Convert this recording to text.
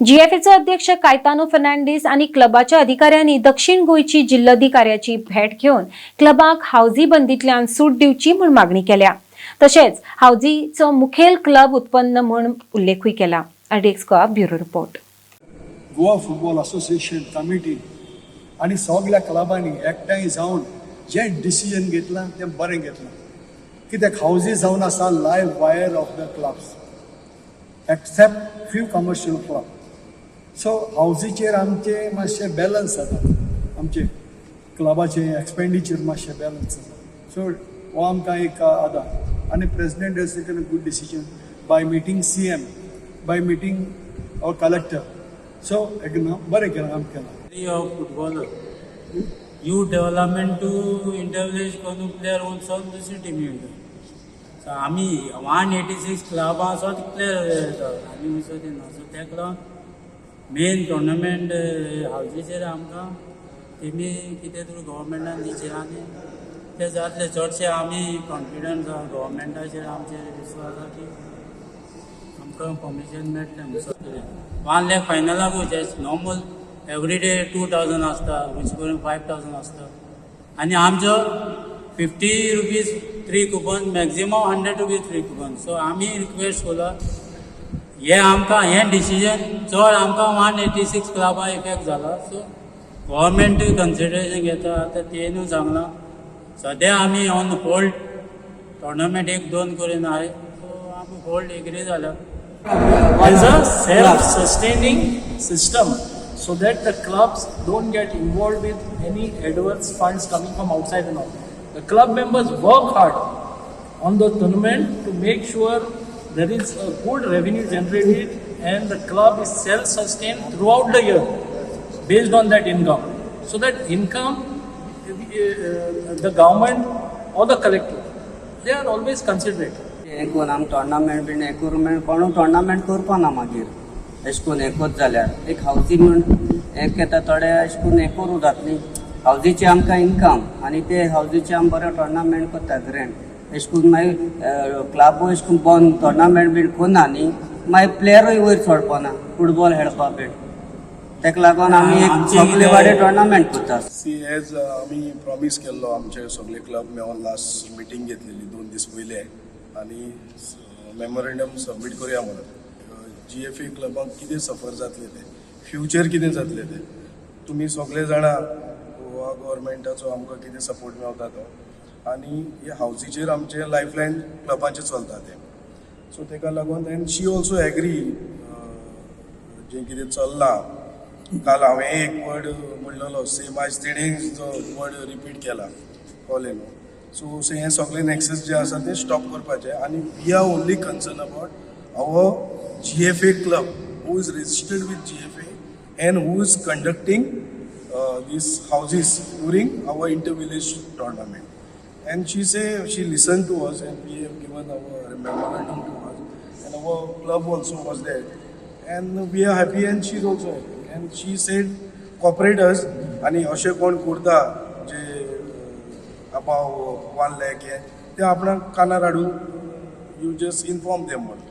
जीएफएचो अध्यक्ष कायतानो फर्नांडीस आनी क्लबाच्या अधिकाऱ्यांनी दक्षिण गोंयची जिल्लोधिकाऱ्याची भेट घेवन क्लबाक हावजी बंदीतल्यान सूट दिवची म्हूण मागणी केल्या. तशेंच हावजीचो मुखेल क्लब उत्पन्न म्हूण उल्लेखूय केला. RDX Goa, bureau report. Goa football association committee आनी सगल्या क्लबांनी एकठांय जावन जें डिसिजन घेतलां तें बरें घेतलां, कित्याक हावजी जावन आसा live wire of the clubs except few commercial club. So हावजीचेर आमचें मातशें बॅलन्स जाता, आमचें क्लबाचें एक्सपेंडिचर मातशें बॅलन्स जाता. सो हो आमकां एक आदार आनी President has taken a good decision by meeting CM, by meeting our collector. So एक ना बरें केलां, काम केलां. Of footballer. Youth development to intervillage करून प्लेयर वचून दुसरी टिमी वयता. सो आमी 186 क्लबां आसा, प्लेयर येता आनी वचत येना. सो ताका लागून मेन टोर्नामेंट हावजीचेर आमकां तेमी कितें तरी गव्हर्मेंटान दिवचें आनी ते जातले. चडशे आमी कॉन्फिडन्स आहा गव्हर्मेंटाचेर, आमचेर विश्वास आसा की आमकां परमिशन मेळटलें म्हणून. 1 लॅक फायनलाक वयचे, नॉर्मल एवरी डे 2,000 आसता, अशें करून 5,000 आसता आनी आमचो ₹50 three coupon, maximum ₹100 three coupon. So आमी रिक्वेस्ट केला, हे आमकां हें डिसिजन चड आमकां 186 क्लबां इफेक्ट जाला. सो गव्हर्मेंटूय कन्सिडरेशन घेता. आतां तेनूय सांगलां, सद्या आमी ऑन होल्ड टोर्नामेंट एक दोन करून आहे. सो आमी होल्ड एग्री जाल्या. As a self-sustaining system so that the clubs don't get involved with any adverse funds coming from outside and all. The club members work hard on the tournament to make sure there is a good revenue generated and the club is self-sustained throughout the year based on that income. So that income, the government or the collector, they are always considerate. हें करून आमी tournament बीन हें करून मागीर कोणूय tournament करपा ना मागीर. अशें करून एकच जाल्यार एक हावजी म्हूण एक येता, थोडे अशें करून हें करूं जातली. हावजीचे आमकां इनकम आनी ते हावजीचे आमी बरे टोर्नामेंट करता ग्रेंड. अशें करून मागीर क्लबूय अशें करून बंद टोर्नामेंट बीन करना न्ही, मागीर प्लेयरूय वयर सोडपाना फुटबॉल खेळपा बीन. ताका लागून आमी एक आमचे सगळे कितें- वाडे टोर्नामेंट करता. सी, एज आमी प्रॉमीस केल्लो, आमचे सगळे क्लब मेळोन लास्ट मिटींग घेतलेली 2 दीस पयले आनी मेमोरेंडम सबमीट करुया म्हणून. जीएफए क्लबाक कितें सफर जातलें तें, फ्युचर कितें जातलें तें तुमी सगळे जाणा. गोवा गव्हर्मेंटाचो आमकां कितें सपोर्ट मेवता तो आनी हे हावजीचेर आमचें लायफलायन क्लबाचें चलता तें. सो ताका लागून एंड she also agree जें कितें चल्लां. काल हांवें एक वर्ड म्हणलेलो, सेम आयज तेणें जो वर्ड रिपीट केला, कळ्ळें न्हू? सो हें सगळें नॅक्सस जे आसा तें स्टॉप करपाचें आनी we are only concern about our GFA club who is registered with GFA and who is conducting these houses during our inter-village tournament. And she say she listened to us and we have given our memorandum to us and our club also was there and we are happy and she is also happy. And she said cooperate us. आनी अशें कोण करता जे above 1 lakh हे ते आपणाक कानार हाडून you just inform them म्हणून.